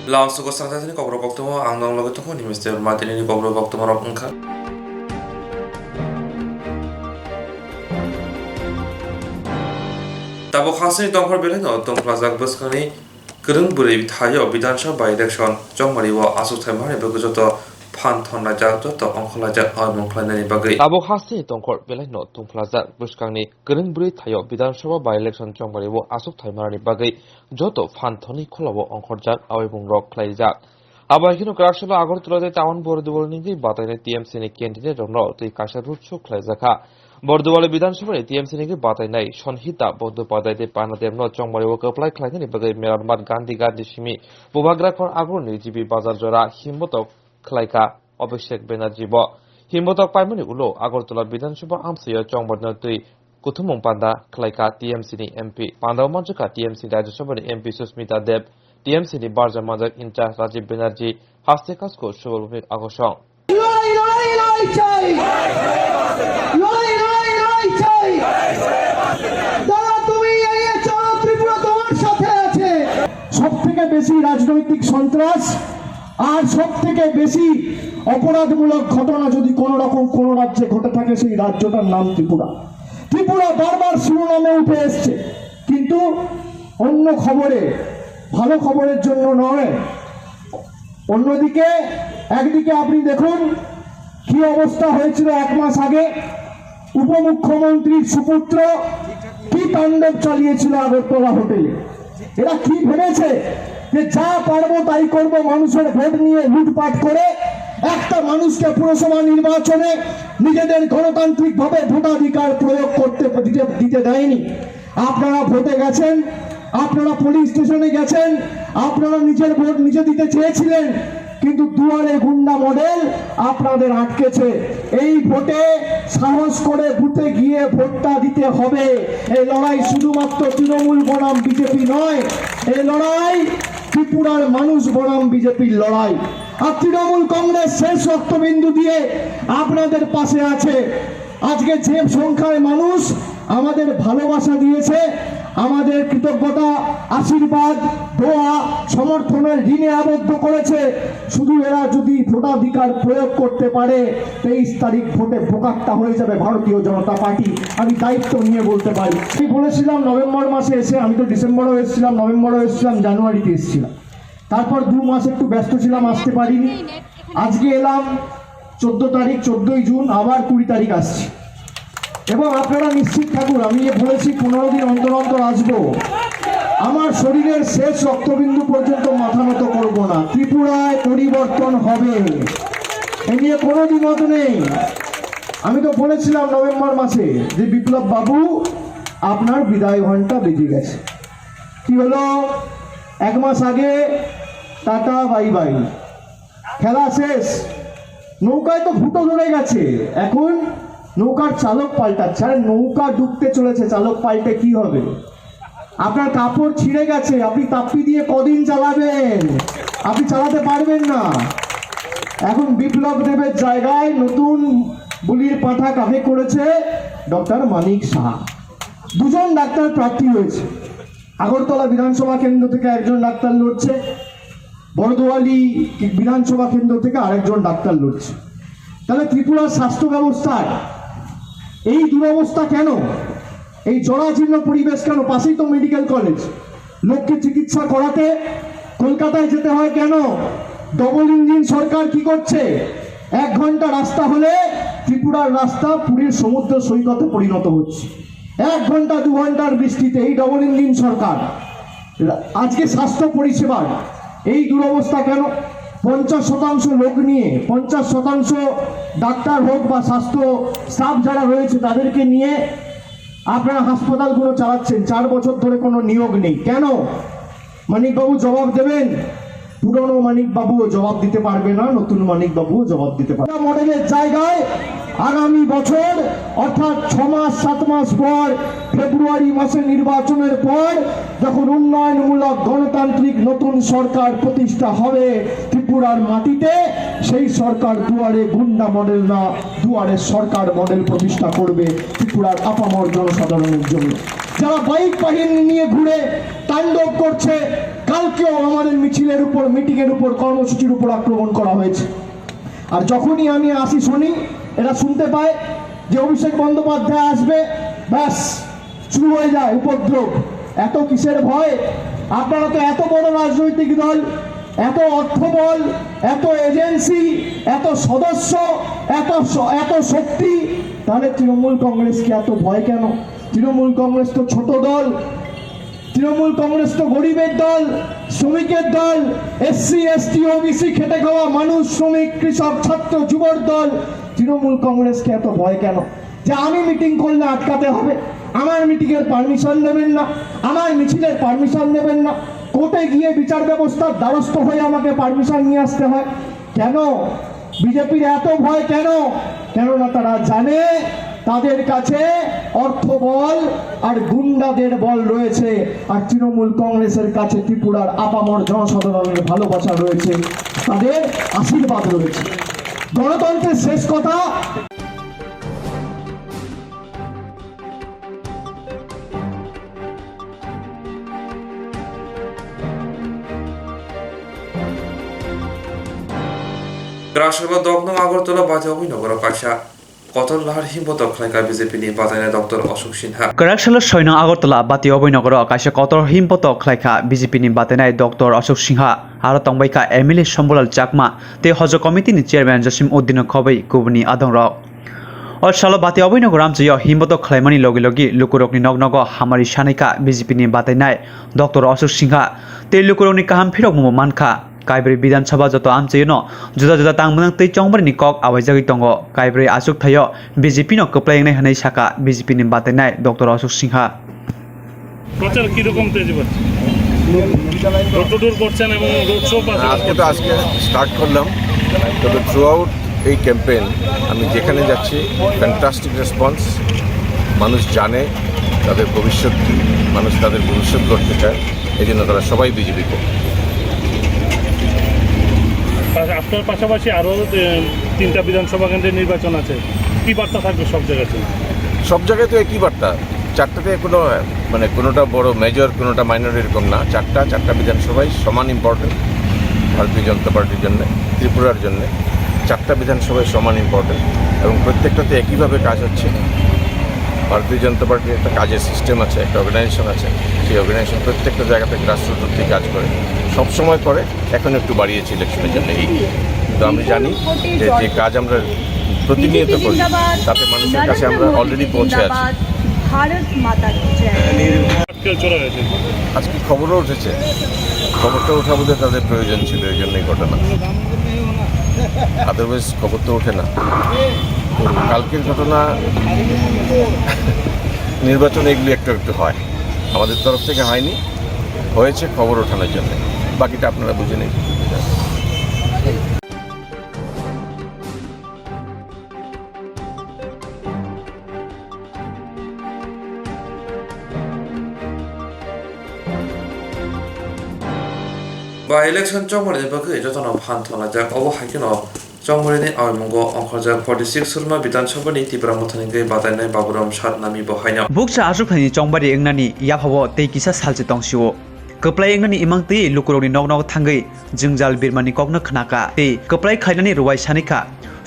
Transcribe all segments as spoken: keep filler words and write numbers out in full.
Lamsogo Sanathani kokrok koktwma ang nong logi tongo, ni mister Martini ni kokrok koktwma rok wngkha. Tabuk hasteni tongkhor belai no tongphlajak bwskangni kwrwng bwrwi thaio Bidhan Sabha by-election chongmari o aswk thaimarni bagwi joto phan thonlaijak, joto ongkhorlaijak, aboni mung khlainani bagwi. Tabuk hasteni tongkhor belai no tongphlajak bwskangni kwrwng bwrwi thaio Bidhan Sabha by-election chongmari o aswk thaimarni bagwi joto phan thoni kholao ongkhorjak awi mung rok khlaijak. Abo hai kheno kwraksalo Agartala tei Taman Borduwal nigwi batainai T M C ni candidate rokno twi kaisa road show khlaijakha. Borduwal Bidhan Sabha ni T M C nigwi batainai Sonhita Bandopadhyay tei Panadev no chongmari o kwplai khlainani bagwi Melarmat Gandhi Gandhi simi Bubagra khor Agarni G B bazar jora himbotok khlaikha Abhishek Banerjee bo. Himbotok paimani ulo Agartala Bidhan Sabha amsio chongmari no twi kuthumung panda khlaikha T M C ni M P. Pandao manjakha T M C ni Rajya Sabha ni M P Sushmita Dev, T M C ni barja manjak in-charge Rajiv Banerjee, haste kasko Subal Bhumik Akosong. লড়াই, লড়াই, লড়াই চাই। লড়াই, লড়াই, লড়াই চাই। দাদা, তুমি এগিয়ে চলো, ত্রিপুরা তোমার সাথে আছে। সব থেকে বেশি রাজনৈতিক সন্ত্রাস আর সব থেকে বেশি অপরাধমূলক ঘটনা যদি কোনো রকম কোনো রাজ্যে ঘটে থাকে, সেই রাজ্যটার নাম ত্রিপুরা। ত্রিপুরা বারবার শিরোনামে উঠে এসছে, কিন্তু অন্য খবরে, ভালো খবরের জন্য নয়। অন্যদিকে, একদিকে আপনি দেখুন কি অবস্থা হয়েছিল এক মাস আগে, উপমুখ্যমন্ত্রীর সুপুত্র কি তাণ্ডব চালিয়েছিল আগরতলা হোটেলে। এরা কি ভেবেছে যে যা পারবো তাই করব, মানুষের ভোট নিয়ে লুটপাট করে একটা মানুষকে পুরসভা নির্বাচনে নিজেদের গণতান্ত্রিকভাবে ভোটাধিকার প্রয়োগ করতে দিতে, দিতে দেয়নি। আপনারা ভোটে গেছেন, আপনারা পুলিশ স্টেশনে গেছেন, আপনারা নিজের ভোট নিজে দিতে চেয়েছিলেন, কিন্তু দুয়ারে গুন্ডা মডেল আপনাদের আটকেছে। এই ভোটে সাহস করে বুথে গিয়ে ভোটটা দিতে হবে। এই লড়াই শুধুমাত্র তৃণমূল বনাম বিজেপি নয়, এই লড়াই ত্রিপুরার মানুষ বনাম বিজেপির লড়াই। আর তৃণমূল কংগ্রেস শেষ রক্তবিন্দু দিয়ে আপনাদের পাশে আছে। আজকে যে সংখ্যায় মানুষ আমাদের ভালোবাসা দিয়েছে, আমাদের কৃতজ্ঞতা, আশীর্বাদ, দোয়া, সমর্থনের ঋণে আবদ্ধ করেছে, শুধু এরা যদি ভোটাধিকার প্রয়োগ করতে পারে, তেইশ তারিখ ভোটে ভোকাট্টা হয়ে যাবে ভারতীয় জনতা পার্টি। আমি দায়িত্ব নিয়ে বলতে পারি। আমি বলেছিলাম নভেম্বর মাসে এসে, আমি তো ডিসেম্বরেও এসেছিলাম, নভেম্বরেও এসেছিলাম, জানুয়ারিতে এসেছিলাম। তারপর দু মাস একটু ব্যস্ত ছিলাম, আসতে পারিনি। আজকে এলাম চোদ্দ তারিখ, চোদ্দই জুন, আবার কুড়ি তারিখ আসছি। এবং আপনারা নিশ্চিত থাকুন, আমি যে বলেছি পনেরো দিন অন্তর অন্তর আসবো, আমার শরীরের শেষ রক্তবিন্দু পর্যন্ত মাথা নত করব না। ত্রিপুরায় পরিবর্তন হবে, এ নিয়ে কোনো দ্বিমত নেই। আমি তো বলেছিলাম নভেম্বর মাসে যে বিপ্লব বাবু, আপনার বিদায় ঘন্টা বেজে গেছে। কি হলো? এক মাস আগে টাটা বাই বাই, খেলা শেষ, নৌকায় তো ফুটো ধরে গেছে, এখন নৌকার চালক পাল্টাচ্ছে। আরে, নৌকা ডুবতে চলেছে, চালক পাল্টে কি হবে? আপনার কাপড় ছিঁড়ে গেছে, আপনি তাপ্পি দিয়ে কদিন চালাবেন? আপনি চালাতে পারবেন না। এখন বিপ্লব দেবের জায়গায় নতুন বুলির পাঁঠা কাকে করেছে? ডক্টর মানিক সাহা। দুজন ডাক্তার প্রার্থী হয়েছে। আগরতলা বিধানসভা কেন্দ্র থেকে একজন ডাক্তার লড়ছে, বরদোয়ালি বিধানসভা কেন্দ্র থেকে আরেকজন ডাক্তার লড়ছে। তাহলে ত্রিপুরার স্বাস্থ্য ব্যবস্থায় এই দুরবস্থা কেন? এই জরাজীর্ণ পরিবেশ কেন? পাশেই তো মেডিকেল কলেজ। লোককে চিকিৎসা করাতে কলকাতায় যেতে হয় কেন? ডবল ইঞ্জিন সরকার কি করছে? এক ঘন্টা রাস্তা হলে ত্রিপুরার রাস্তা পুরীর সমুদ্র সৈকতে পরিণত হচ্ছে। এক ঘন্টা, দু ঘন্টার বৃষ্টিতে এই ডবল ইঞ্জিন সরকার। আজকে স্বাস্থ্য পরিষেবার এই দুরবস্থা কেন? পঞ্চাশ শতাংশ লোক নিয়ে, পঞ্চাশ শতাংশ ডাক্তার হোক বা স্বাস্থ্য স্টাফ যারা রয়েছে, তাদেরকে নিয়ে আপনারা হাসপাতালগুলো চালাচ্ছেন, চার বছর ধরে কোনো নিয়োগ নেই। কেন? মানিকবাবু জবাব দেবেন, পুরনো মানিকবাবুও জবাব দিতে পারবে না, নতুন মানিকবাবুও জবাব দিতে পারবে না। মডেলের জায়গায় আগামী বছর, অর্থাৎ ছ মাস সাত মাস পর, ফেব্রুয়ারি মাসে নির্বাচনের পর, যখন উন্নয়নমূলক গণতান্ত্রিক নতুন সরকার প্রতিষ্ঠা হবে ত্রিপুরার মাটিতে, সেই সরকার দুয়ারে গুন্ডা মডেল না, দুয়ারে সরকার মডেল প্রতিষ্ঠা করবে ত্রিপুরার আপামর জনসাধারণের জন্য। যারা বাইক বাহিনী নিয়ে ঘুরে, তাণ্ডব করছে। কালকেও আমাদের মিছিলের উপর, মিটিং এর উপর, কর্মসূচির উপর আক্রমণ করা হয়েছে। আর যখনই আমি আসি, শুনি, এরা শুনতে পায় যে অভিষেক বন্দ্যোপাধ্যায় আসবে, ব্যাস, শুরু হয়ে যায় উপদ্রব। এত কিসের ভয়? আপনারা তো এত বড় রাজনৈতিক দল, এত অর্থবল, এত এজেন্সি, এত সদস্য, এত শ-, এত শক্তি, তাহলে তৃণমূল কংগ্রেসকে এত ভয় কেন? তৃণমূল কংগ্রেস তো ছোট দল। তৃণমূল কংগ্রেস তো গরিবের দল, শ্রমিকের দল, এসসি, এসটি, ওবিসি, খেটে খাওয়া মানুষ, শ্রমিক, কৃষক, ছাত্র, যুবর দল। তৃণমূল কংগ্রেসকে এত ভয় কেন? যে আমি মিটিং করলে আটকাতে হবে, আমার মিটিং এর পারমিশন নেবেন না, আমার মিছিলের পারমিশন নেবেন না, কোর্টে গিয়ে বিচার ব্যবস্থার দ্বারস্থ হয়ে আমাকে পারমিশন নিয়ে আসতে হয়। কেন? বিজেপির এত ভয় কেন? কেননা তারা জানে তাদের কাছে অর্থবল আর গুন্ডাদের বল রয়েছে, আর তৃণমূল কংগ্রেসের কাছে ত্রিপুরার আপামর জনসাধারণের ভালোবাসা রয়েছে, তাদের আশীর্বাদ রয়েছে। গণতন্ত্রের শেষ কথা। Kwraksalo dok nung Agartala Bati Oboi Nogoro kaisa kotor lahar himbotok khlaikha B J P ni batainai Doctor Ashok Sinha. Kwraksalo soi nung Agartala Bati Oboi Nogoro kaisa kotor himbotok khlaikha B J P ni batainai Doctor Ashok Sinha, aro tongbaikha M L A Shambhulal Chakma tei Hojo Committee ni Chairman Jasim Uddin khobwi kubuni adongrok. O salo Bati Oboi Nogoro amchaio himbotok khlaimani logi logi lukurokni nok nogo hamari sanaikha B J P ni batainai Doctor Ashok Sinha tei lukurokni kaham phirokmungbo mankha. Kaibrwi Bidhan Sabha joto amchaiono juda juda tangmwnang tei chongbarini kok awaijagwi tongo. Kaibrwi achuk thaio B J P no kwplai wngnai hwnwi sakha B J P ni batainai Doctor Ashok Sinha. প্রচার কিরকম তেজি পাচ্ছে? Door to ডোর করছেন এবং road show পাশে আজকে তো আজকে স্টার্ট করলাম, তবে থ্রু আউট এই ক্যাম্পেইন আমি যেখানে যাচ্ছি ফ্যান্টাস্টিক রেসপন্স। মানুষ জানে তাদের ভবিষ্যৎ কী, মানুষ তাদের ভবিষ্যৎ গড়তে চায়, এই জন্য তারা সবাই বিজেপি করবে। পাশা-, আপনার পাশাপাশি আরও, এ, তিনটা বিধানসভা কেন্দ্রে নির্বাচন আছে, কী বার্তা থাকবে সব জায়গাতে? সব জায়গায় তো একই বার্তা, চারটাতে কোনো, মানে, কোনোটা বড় মেজর, কোনোটা মাইনর, এরকম না। চারটা, চারটা বিধানসভায় সমান ইম্পর্টেন্ট ভারতীয় জনতা পার্টির জন্য, ত্রিপুরার জন্য। চারটা বিধানসভায় সমান ইম্পর্টেন্ট এবং প্রত্যেকটাতে একইভাবে কাজ হচ্ছে। ভারতীয় জনতা পার্টির একটা কাজের সিস্টেম আছে, একটা অর্গানাইজেশন আছে। সেই অর্গানাইজেশন প্রত্যেকটা জায়গাতে গ্রাসরুট অব্দি কাজ করে, সবসময় করে, এখন একটু বাড়িয়েছে ইলেকশনের জন্য। এই তো আমরা জানি যে, যে কাজ আমরা প্রতিনিয়ত করি, তাতে মানুষের কাছে আমরা অলরেডি পৌঁছে আছি। ভারত মাতা কি জয়। আজকে চোরা হয়েছে। আজকে খবরও উঠেছে, খবরটা ওঠা বোধহয় তাদের প্রয়োজন ছিল, এই জন্যই ঘটনা, আদারওয়াইজ খবর তো ওঠে না। তো কালকের ঘটনা, নির্বাচনে এগুলি একটু একটু হয়, আমাদের তরফ থেকে হয়নি, হয়েছে খবর ওঠানোর জন্য, বাকিটা আপনারা বুঝে নিন। By election chongmani bagwi jotono phan thonajak, obo hai kheno chongmani awimungo ongkhorjak forty six Surma Bidhan Sabha ni Tipra Mothani wngwi batainai Baburam Satnami bo haino. Bukcha achukthani chongbari wngnani yaphabo tei kisa salchi tongsio. Kwplai wngnani imang twi lukurokni nok nok thangwi jwngjal birmani kokno khnaka tei kwplai khlainani rwai sanikha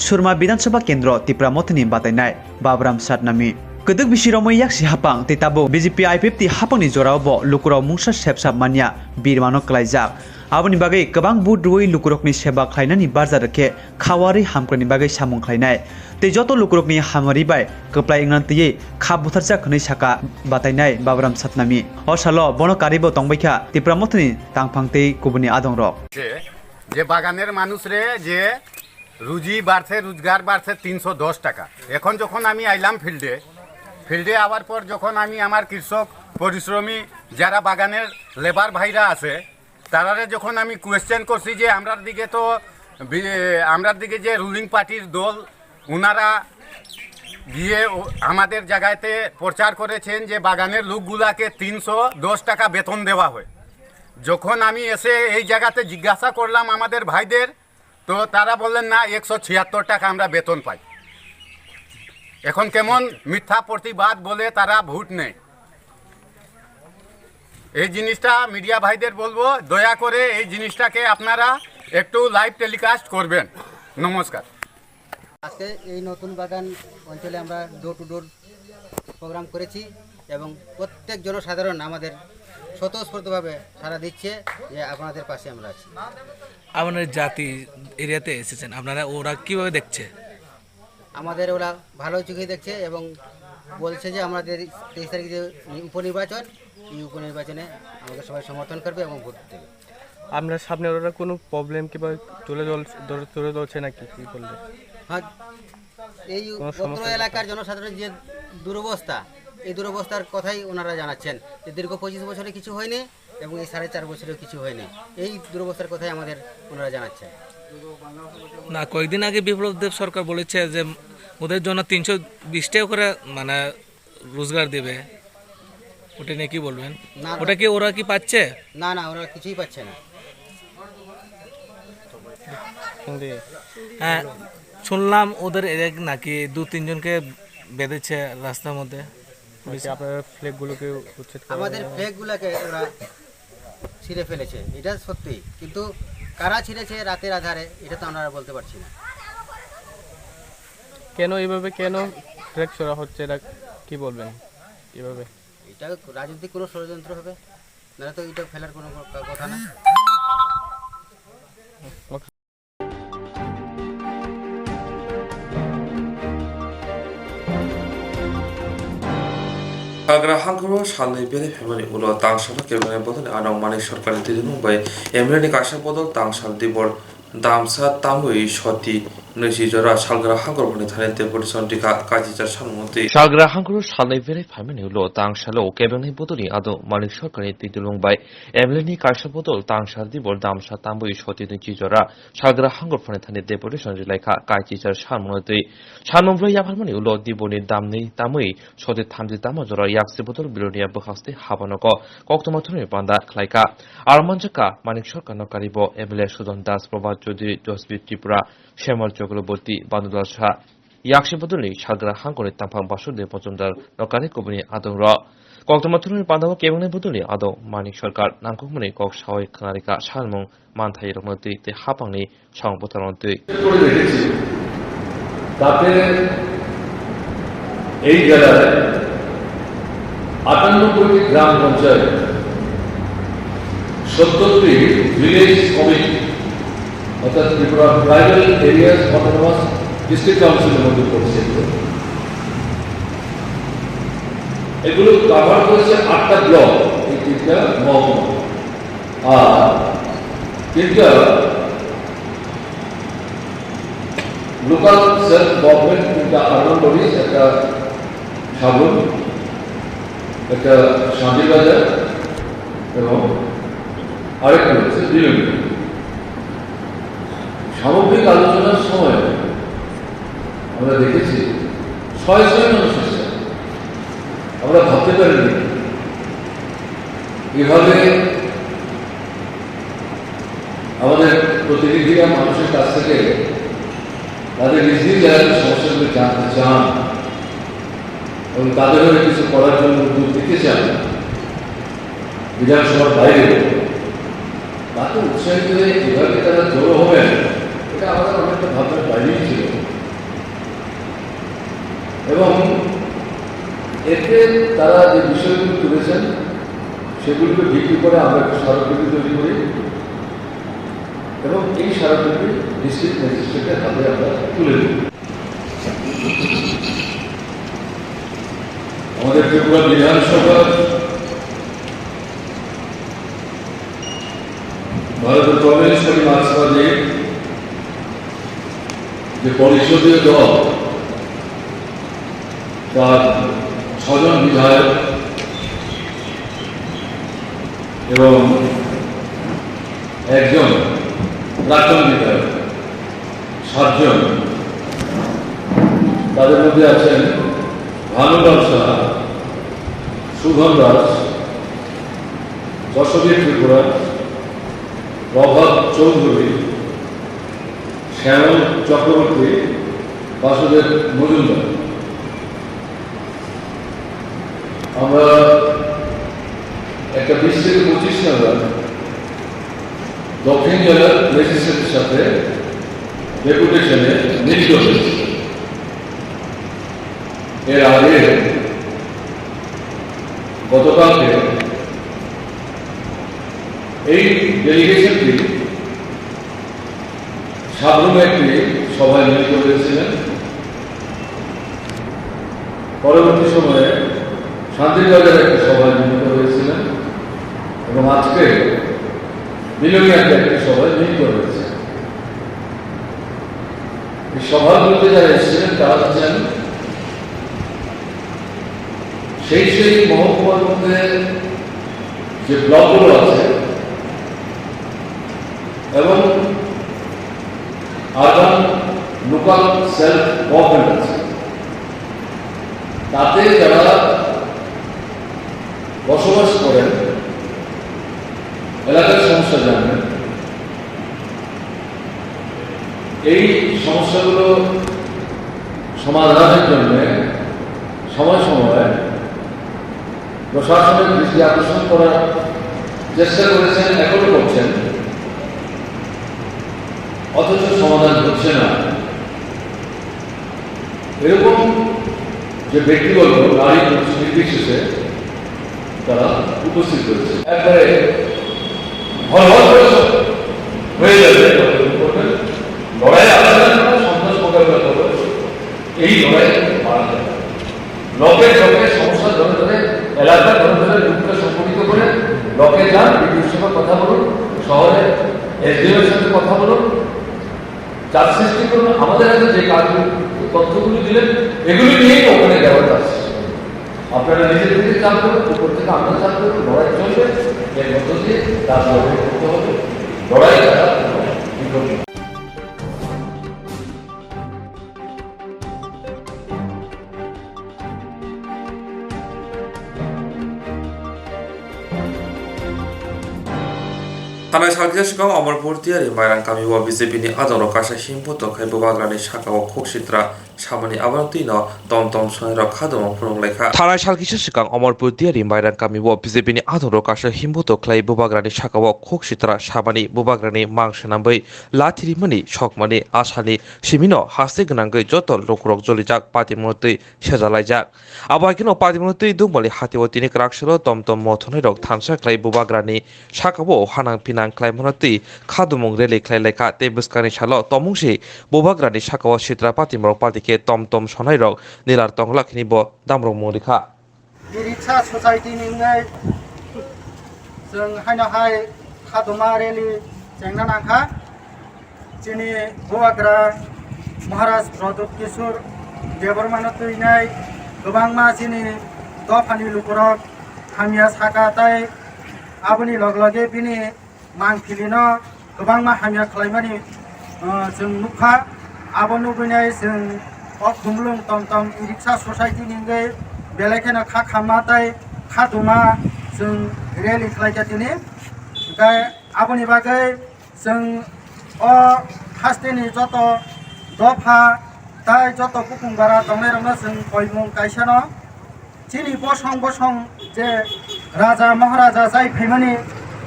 Surma Bidhan Sabha Kendro Tipra Mothani batainai Baburam Satnami. Kwdwk bisi romwi yaksi hapang tei tabuk B J P I P F T hapangni jorao bo lukurok mungsa sepsap manya birmano klaijak. Aboni bagwi kwbang vote rwui lukurokni seba khlainani barja rwkhe khawarwi hamkrai ni bagwi samung khlainai tei joto lukurokni hamari bai kwplai wngna twiwi kha butharjak hwnwi sakha batainai Baburam Satnami. O salo bono karwibo tongbaikha Tipra Mothani tangphang tei kubuni adongrok. যে বাগানের মানুষরে যে রুজি বাড়ছে, রোজগার বাড়ছে তিনশো দশ টাকা। এখন যখন আমি আইলাম ফিল্ডে, ফিল্ডে আওয়ার পর যখন আমি আমার কৃষক পরিশ্রমী যারা বাগানের লেবার ভাইরা আছে, তারারে যখন আমি কোয়েশ্চেন করছি যে আমরার দিকে তো বি-, আমরার দিকে যে রুলিং পার্টির দল, ওনারা গিয়ে ও-, আমাদের জায়গাতে প্রচার করেছেন যে বাগানের লোকগুলাকে তিনশো দশ টাকা বেতন দেওয়া হয়। যখন আমি এসে এই জায়গাতে জিজ্ঞাসা করলাম আমাদের ভাইদের, তো তারা বললেন, "না, একশো ছিয়াত্তর টাকা আমরা বেতন পাই।" এখন কেমন মিথ্যা প্রতিবাদ বলে তারা ভোট নেয়। এই জিনিসটা মিডিয়া ভাইদের বলবো, দয়া করে এই জিনিসটাকে আপনারা একটু লাইভ টেলিকাস্ট করবেন। নমস্কার। আজকে এই নতুন বাগান অঞ্চলে আমরা ডোর টু ডোর প্রোগ্রাম করেছি এবং প্রত্যেক জনসাধারণ আমাদের স্বতঃস্ফূর্তভাবে সাড়া দিচ্ছে যে আপনাদের পাশে আমরা আছি। আপনার জাতি এরিয়াতে এসেছেন, আপনারা ওরা কিভাবে দেখছে? আমাদের ওরা ভালো চোখে দেখছে এবং বলছে যে আমাদের তেইশ তারিখে যে উপনির্বাচন, এই উপনির্বাচনে আমাকে সবাই সমর্থন করবে এবং ভোট দেবে। আপনার সামনে ওরা কোনো প্রবলেম কিংবা তুলে ধর-, ধর-, তুলে ধরছে নাকি, কি বললে? হ্যাঁ, এই কোনো অত্র সমস্যা এলাকার জনসাধারণের যে দুরবস্থা, এই দুরবস্থার কথাই ওনারা জানাচ্ছেন যে দীর্ঘ পঁচিশ বছরে কিছু হয়নি এবং এই সাড়ে চার বছরেও কিছু হয়নি। এই দুরবস্থার কথাই আমাদের ওনারা জানাচ্ছেন। না, কয়েকদিন আগে বিপ্লব দেব সরকার বলেছে যে ওদের জন্য তিনশো বিশ টাকা করে, মানে, রোজগার দেবে, ওটা নিয়ে কি বলবেন? না, ওটা কি, ওরা কি পাচ্ছে? না, না, ওরা কিছুই পাচ্ছে না। হ্যাঁ, শুনলাম ওদের এক নাকি দু তিনজনকে বেঁধেছে রাস্তার মধ্যে। বলছি, আপনারা ফ্ল্যাগগুলোকে উচ্ছেদ করা আমাদের হলো। ফ্ল্যাগগুলোকে ওরা ছিঁড়ে ফেলেছে, এটা সত্যি, কিন্তু কারা ছিঁড়েছে রাতের আধারে, এটা তো আমরা বলতে পারছি না। কেন এইভাবে, কেন ফ্ল্যাগ ছোড়া হচ্ছে, এটা কি বলবেন? এভাবে এটা রাজনৈতিক কোনো ষড়যন্ত্র হবে, নাহলে তো এটা ফেলার কোনো ক-, কথা না। Salgra hangkoro salnwi berwi phaimani ulo tangsalo kebengni bodolni adong Manik Sarkarni twijlwng bai M L A ni kaisa bodol tangsal dibor damsa tamwi soti nwichi jora salgra hangkor phani thani deputation rikha kachichar salmung twi. Salgra hangkoro salnwi berwi phaimani ulo tangsalo kebengni bodolni adong Manik Sarkarni twijlwng bai M L A ni kaisa bodol tangsal dibor damsa tamwi soti nwichi jora salgra hangkor phani thani deputation rilaikha kachichar salmung twi. Salmung bwlai yapharmani ulo diborni damni tamwi soti thamchi tamo jora yaksi bodol bilonia bwkhaksti habanogo koktwma thani panda khlaikha. Aro manjakha Manik Sarkarno karibo M L A Sudan Das, Prabhat Chaudhary, Jasbir Tripura, Shyamlal Chakraborty, Bhanudal Shah, yaksi bodolni salgra hangkorni tamphang Basudev Majumdar no kari kubuni adongrok. Koktwma thani pandao kebengni bodolni adong Manik Sarkar nangkukmani kok sawi khwnarikha salmung manthai rokno twi tei hapangni samung bwtharno twi. করে দেখেছি, তাতে এই জেলায় আটানব্বইটি গ্রাম পঞ্চায়েত, সত্তরটি village committee, অর্থাৎ Tripura tribal areas autonomous district কাউন্সিলের মধ্যে পড়ছে এগুলো। এগুলো কভার করেছে আটটা ব্লক, এই তিনটা মহকুমা। আর তিনটা লোকাল সেলফ গভর্নমেন্ট, তিনটা আরবান বডিজ, একটা সাবরুম, একটা শান্তিবাজার এবং আরেকটা হচ্ছে বিলুনিয়া। সামগ্রিক আলোচনার সময় আমরা দেখেছি ছয় ছয় মানুষ এসেছে, আমরা ভাবতে পারিনি এভাবে আমাদের প্রতিনিধিরা মানুষের কাছ থেকে তাদের নিজ নিজ এলাকার সমস্যাগুলি জানতে চান এবং তাদের হয়ে কিছু করার জন্য উদ্যোগ নিতে চান বিধানসভার বাইরে, তাতে উৎসাহিত হয়ে এভাবে তারা জড়ো হবেন, এটা আমাদের অনেকটা ভাবনার বাইরেই ছিল। এবং এতে তারা যে বিষয়গুলো তুলেছেন, সেগুলিকে ভিত্তি করে আমরা একটা স্মারকলিপি তৈরি করি এবং এই স্মারকলিপি ডিস্ট্রিক্ট ম্যাজিস্ট্রেটের হাতে আমরা তুলে দিই। আমাদের ত্রিপুরা বিধানসভার ভারতের কমিউনিস্ট পার্টি মার্ক্সবাদী যে পরিষদীয় দল, তার ছজন বিধায়ক এবং একজন প্রাক্তন বিধায়ক, সাতজন। তাদের মধ্যে আছেন ভানুলাল সাহা, সুধন দাস, যশবীর ত্রিপুরা, প্রভাত চৌধুরী, শ্যামল চক্রবর্তী, বাসুদেব মজুমদার। আমরা একটা বিস্তৃত কৃষ্ণনগর দক্ষিণ জেলার ম্যাজিস্ট্রেটের সাথে ডেপুটেশনে মিলিত হয়েছে। এর আগে গতকালকে এই ডেলিগেশনটি সাবরুমে একটি সভায় মিলিত হয়েছিলেন। পরবর্তী সময়ে শান্তিরবাজারে একটি সভায় মিলিত হয়েছিলেন এবং আজকে বিলোনিয়াতে একটি সভায় মিলিত হয়েছে। এই সভাগুলোতে যারা এসেছিলেন তারা হচ্ছেন সেই সেই মহকুমার মধ্যে যে ব্লকগুলো আছে এবং আরবান লোকাল সেলফ গভর্নমেন্ট আছে, তাতে যারা বসবাস করেন, এলাকার সমস্যা জানবেন, এই সমস্যাগুলো সমাধানের জন্য সময় সময় প্রশাসনের দৃষ্টি আকর্ষণ করার চেষ্টা করেছেন, এখনো করছেন, অথচ সমাধান হচ্ছে না। এরকম যে ব্যক্তিবর্গ, নারী পুরুষ নির্বিশেষে তারা উপস্থিত রয়েছে। একবারে হল হল করে হয়ে যাবে। লড়াই আপনারা সন্ত্রাস মোকাবেলা করবে, এই লড়াই মারা যাবে। লোকের লোকের সমস্যা ধরে ধরে, এলাকা ধরে ধরে লোককে সংগঠিত করে লোকে যান, বিডিওর সঙ্গে কথা বলুন, শহরে এসডিওর সাথে কথা বলুন। চাপ সৃষ্টি করুন। আমাদের কাছে যে কাজ, তথ্যগুলো দিলেন, এগুলো নিয়েই ওখানে যাওয়ার চাপ সৃষ্টি করুন। আপনারা নিজের থেকে চাপ দেবেন, উপর থেকে আমরা চাপ দেবো, লড়াই চলবে। এর মধ্য দিয়ে কাজ লড়াই করতে হবে। লড়াই ছাড়া কোনো বিকল্প নেই। Thanai salkisa swkang Omorpur Tiyari Mairang kami o B J P ni adongrok kaisa himputo khai bubagrani saka o khuk sitra samani abono twino tom tom sonai rok khadumung phunuk laikha. Thanai salkisa swkang Omorpur Tiyari Mairang kami o B J P ni adongrok kaisa himputo khlai bubagrani saka o khuk sitra samani bubagrani mang swnamwi lathi rimani sokmani asani simino haste gwnangwi joto lukurok jolijak patimung twi sejalaijak. Abo hai kheno patimung twi Dungmali hatio tini kwrak salo tom tom mothonai rok thansa khlai bubagrani saka o hanang pinang khlaimano twi khadumung rally khlai laikha tei bwskangni salo tomung si bubagrani saka o sitra patimung rok pati khe tom tom sonai rok nilar tongla khini bo damrok mung rikha. Iriksa society ni wngwi chwng haino hai khaduma rally chengna nangkha. Chini bubagra Maharaj Pradyot Kishore Debbarmano twinai kwbangma chini dophani lukurok hamya saka tei aboni log loge bini mangpilino kwbangma hamya khlaimani, uh, chwng nukha. Abo nugwinai chwng o khumlung tom tom Iriksa society ni wngwi belai kheno kha khamma tei kha duma chwng rally khlaikha tini. Hwnkhe aboni bagwi chwng o hasteni joto dopha tei joto bukung bara tongnairokno chwng koimung kaisano. Chini bosong bosong je raja maharaja jai phaimani,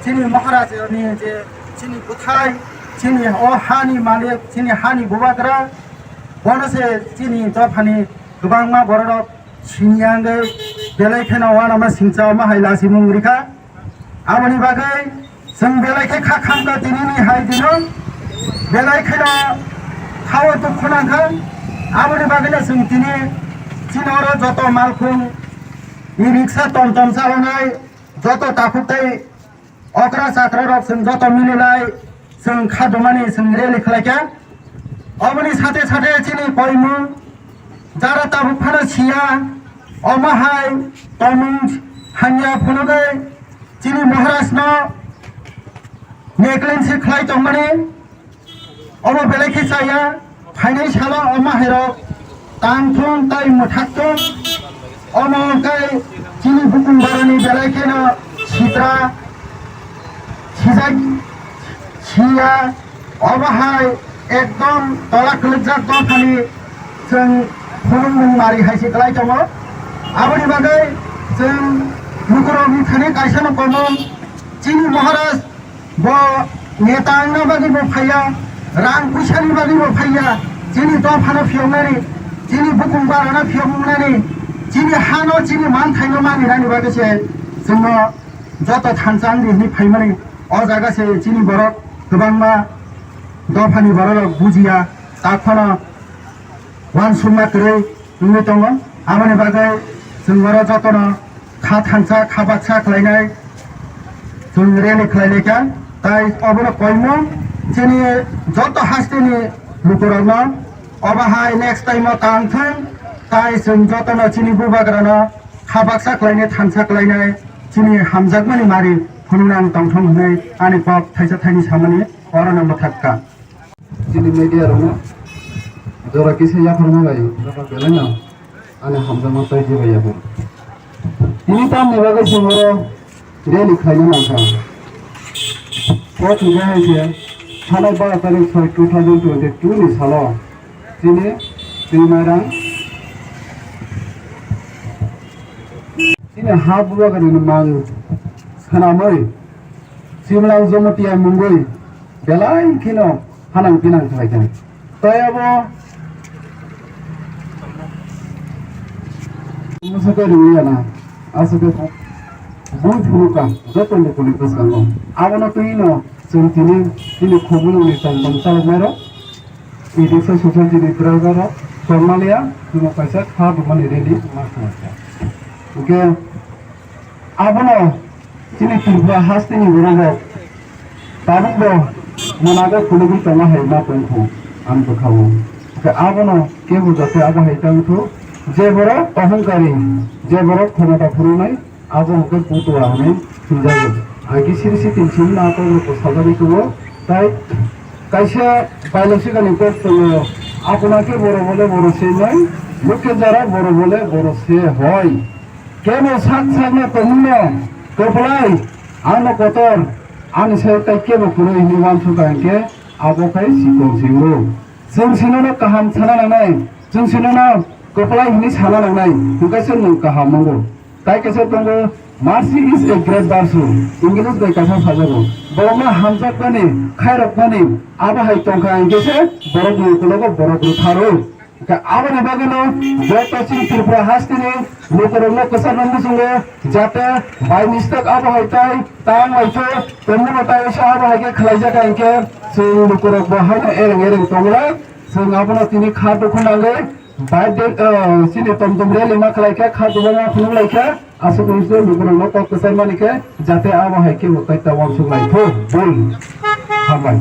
chini maharajani je chini bwthai, chini o hani malik, chini hani bubagra, bono se chini dophani kwbangma bororok siniya wngwi belai kheno uanama singcha omo hai lachimung rikha. Aboni bagwi chwng belai khe kha khamkha tinini hai dino, belai kheno khao dukhu nangkha. Aboni bagwino chwng tini chini oro joto malkhung, e-rickshaw, tom tom chalonai joto takhuk tei okra chakra rok chwng joto mililai chwng khadumani chwng rally khlaikha. Oboni sate sate chini koimung jara tabuk phano siya, omo hai tongmung hamya phunugwi chini Maharajno neglect se khlai tongmani. Omo belai khe chaya, phainai salo omo hairok tang thung tei mwthak thung. Omo hwnkhe chini bukung barani belai kheno sitra sijak siya. Omo hai ekdom tola kwlwkjak dophani chwng phunukmung mari hai se kwlai tongo. Aboni bagwi chwng lukurokni thani kaisa no komung Chini Maharaj bo neta wngna bagwi bo phaiya, rang puisani bagwi bo phaiya, chini dophano phiyoknani, chini bukung barano phiyoknani, chini hano, chini manthaino manwirani bagwi se chwngno joto thansa wngdi hinwi phaimani. O jaga se chini borok kwbangma dophani bororok bujiya, tak phano uansukma kwrwi wngwi tongo. Aboni bagwi chwng oro jotono kha thansa, kha baksa khlainai chwng rally khlailaikha. Tai obono koimung chini joto hasteni lukurokno obo hai next time o tang thung, tai chwng jotono chini bubagrano kha baksa khlainai, thansa khlainai, chini hamjakmani mari phunukna ang tongthung hwnwi ani kok thaisa thaini samani orono mwthakka. Chini media rokno jora kisa yapharma bai, joto belai no ani hamjakma tei jibai yaphar. Tini tamni bagwi chwng oro rally khlaina nangkha. Kok hwnkhe hai khe thanai bara tarik soi two thousand twenty two ni salo chini twi mairang chini ha bubagrani mang swnamwi Simlang Jomotia mungwi belai kheno hanang pinang khlai kha. Tai abo mwsaka rwya na, aswk khe bui phunukha joto lukuni bwskango. Abono twi no chwng tini, tini khumulwngni tong tong chaloknairok, Ediksa society ni driver rok tongmaliya, timo kaisa kha rwmani rally ma khlai kha. Hwnkhe abono chini Tripura hasteni borok rok tabukbo mwnago phunugwi tongo hai ma tongkhu ang bwkhao. Hwnkhe abono kebo jate abo hai tangthu, je borok ohongkari, je borok khomota phunuknai, abo hwnkhe putua hwnwi thumjago. Agi siri sitin simi na kok rok sajagwi tongo. Tai kaisa biological ni kok tongo. Apuna khe boro bole boro se noi, mukhe jara boro bole boro se hoi. Kebo sak sakno tongmungno kwplai, ano kotor, ani sayo tai kebo kwrwi hwnwi uansukha hinkhe abo khai sikon singo. Chwng sinono kaham sana nangnai, chwng sinono kwplai hwnwi sana nangnai, hwnkhe se nwng kaham wngo. Tai kaisa tongo, "Mercy is a great virtue." English bai kaisa sajago. Borokno hamjakmani, khairokmani, abo hai tongkha hinkhe se borokni ukulogo borok rwpharo. Hwnkhe aboni bagwino joto chini Tripura hasteni lukurokno kwchangno muchungo, jate by mistake abo hai tai tang laitho, tongmano tai se abo hai khe khlaijak hinkhe chwng lukurokbo haino ereng ereng tonglai. Chwng abono tini kha dukhu nangwi, bai de, ah, chini tom tom rally ma khlai kha, kha dubama phunuk lai kha, aswk wngwi se lukurokno kok kwchar mani khe, jate abo hai khe bo kaita uansuk lai phu, bul. Hambai.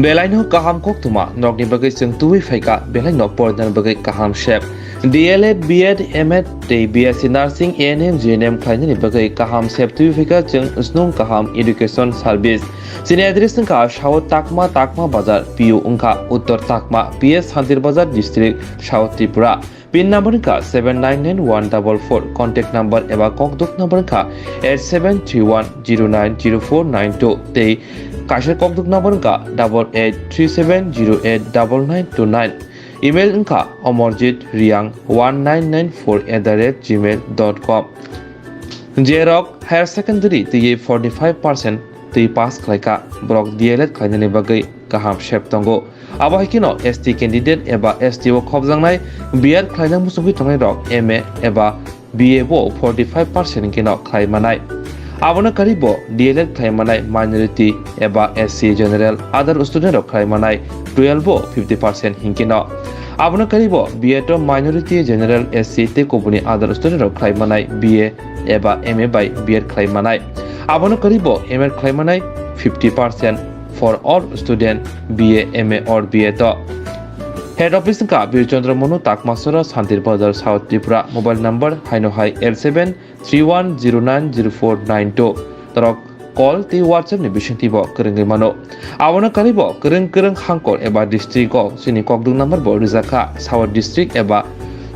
Belaino kaham koktwma, nokni bagwi chwng tubui phaikha, belaino porinani bagwi kaham sep. D L Ed, B Ed, M Ed tei B Sc Nursing, A N M, G N M khlainani bagwi kaham sep tubui phaikha chwng snung kaham education service. Chini address wngkha South Takma, Takma Bazar, P U wngkha Uttor Takma, P S Santir Bazar District, South Tripura. Pin number wngkha seven nine nine one double four, contact number eba kokduk number wngkha eight seven three one zero nine zero four nine two tei kaisa kokduk number wngkha double eight three seven zero eight double nine two nine. Email wngkha omorjit riang one nine nine four at the rate gmail dot com. Jerok higher secondary twi forty five percent twi pass khlaikha, borok D L Ed khlainani bagwi kaham sep tongo. Abo hai kheno S T candidate eba S T o khopjaknai B Ed khlaina muchungwi tongnai rok M A eba B A bo forty five percent hinkhe no khlai manai. Abono karibo D L Ed khlai manai minority eba S C general other student rok khlai manai twelve bo fifty percent hinkhe no. Abono karibo B Ed o minority general S C tei kubuni other student rok khlai manai B A eba M A bai B Ed khlai manai. Abono karibo M Ed khlai manai fifty percent for all student B A, M A or B Ed o. Head office wngkha Bir Chandra Manu, Takmasora, Santir Bazar, South Tripura. Mobile number haino hai eight seven three one zero nine zero four nine two. Torok call tei WhatsApp ni bisingtwi bo kwrwngwi mano. Abono karibo kwrwng kwrwng hangkor eba district o chini kokduk number bo rijak kha, South District eba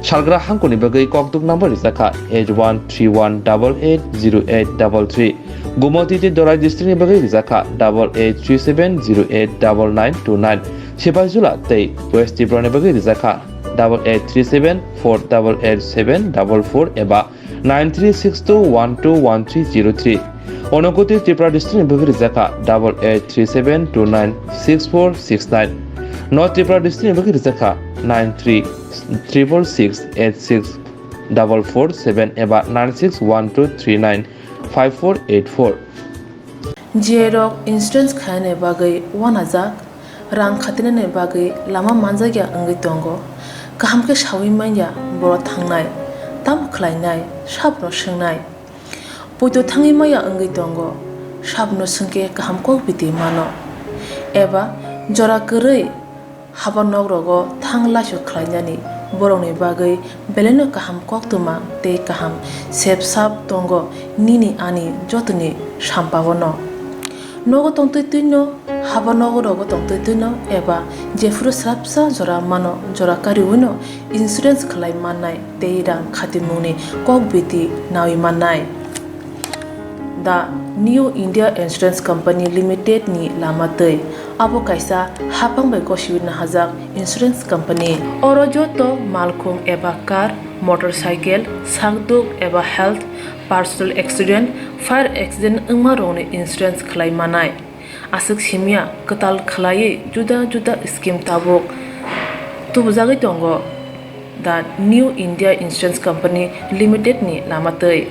Salgra hangkuni bagwi kokduk number rijak kha eight one three one double eight zero eight double three. Gumoti tei Dorai district ni bagwi rijak kha double eight three seven zero eight double nine two nine. Sipaijula tei West Tripura ni bagwi rijak kha double eight three seven four double eight seven double four eba nine three six two one two one three zero three. Unakoti Tripura district ni bagwi rijak kha double eight three seven two nine six four six nine. North Tripura district ni bagwi rijak kha nine three triple six eight six double four seven eba nine six one two three nine five four eight four. J rok insurance khaina bagwi uanajak, rang khatinani bagwi lama manjakya wngwi tongo. Kaham khe saui manya borok thangnai, tamo khlainai, sabno swngnai. Poito thangwi manya wngwi tongo, sabno swngkhe kaham kok biti mano. Eba jora kwrwi haba nok rogo thang laisok khlainani borokni bagwi belaino kaham koktwma tei kaham sep sap tongo nini ani jotoni sampao no. Nogo tongtwi twino, haba nogo rogo tongtwi twino eba jephuru swrapsa jora mano jora kariwino insurance khlai mannai tei rang khatimungni kok biti naui mannai. The New India Insurance Company Limited ni lama twi. Abo kaisa haphang bai gosiwi nahajak insurance company. Oro joto malkhung eba car, motorcycle, sakduk eba health, personal accident, fire accident wngma rokni insurance khlai manai. Aswk simya kwtal khlaiwi juda juda scheme tabuk tubujagwi tongo the New India Insurance Company Limited ni lama twi.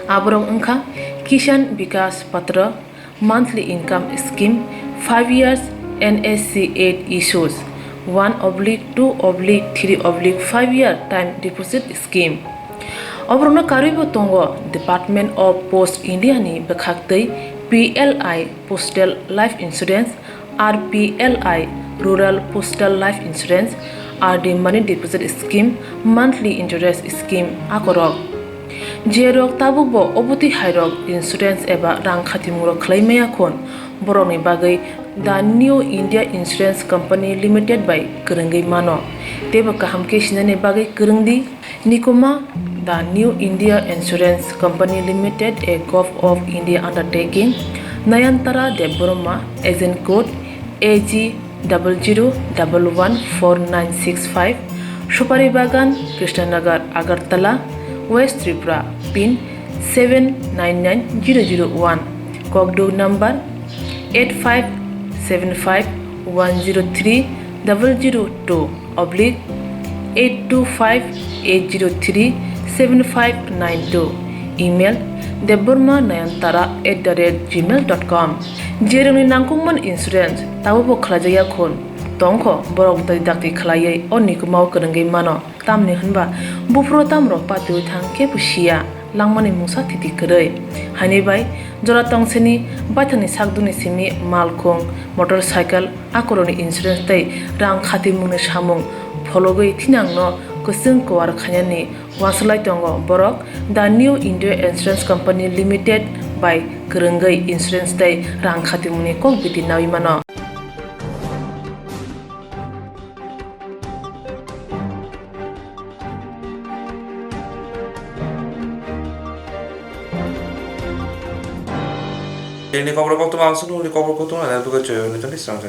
Aborok wngkha Kisan Vikas Patra, monthly income scheme, five years N S C eight issues, one oblique two oblique three oblique five year time deposit scheme. Oborokno karwibo tongo Department of Post India ni bwkhaktwi P L I Postal Life Insurance, R P L I Rural Postal Life Insurance, R D Money Deposit Scheme, Monthly Interest Scheme akorok. Jerok tabukbo obotwi hairok insurance eba rang khatimungrok khlai maya khun, borokni bagwi The New India Insurance Company Limited bai kwrwngwi mano. Teibo kaham khe sinani bagwi kwrwng di. Nikuma, The New India Insurance Company Limited, a Govt of India undertaking, Nayantara Debbarma, agent code A G double zero double one four nine six five, Supari Bagan, Krishnanagar, Agartala, West Tripura, pin seven nine nine zero zero one, kokduk number eight five seven five one zero three double zero two oblique eight two five eight zero three seven five nine two, email debbarma nayantara at the rate gmail dot com. Jerokni nangkukmani insurance tabukbo khlaijakya khun tongkho, borok dai dakti khlaiwi o nikumao kwrwngwi mano. Tamni hwnba buphuru tamrok patiwi thang kebo siya, langmani mungsa thiti kwrwi. Haini bai jora tongsini baithangni sakdukni simi malkhung, motorcycle, akorokni insurance tei rang khatimungni samung phologwi thinangno kwchwng kuar khainani uansuk lai tongo borok The New India Insurance Company Limited bai kwrwngwi insurance tei rang khatimungni kok biti naui mano. Ini kokborok koktwma ang swngo, ini kokborok koktwma ang tugwi chwng tani swnam.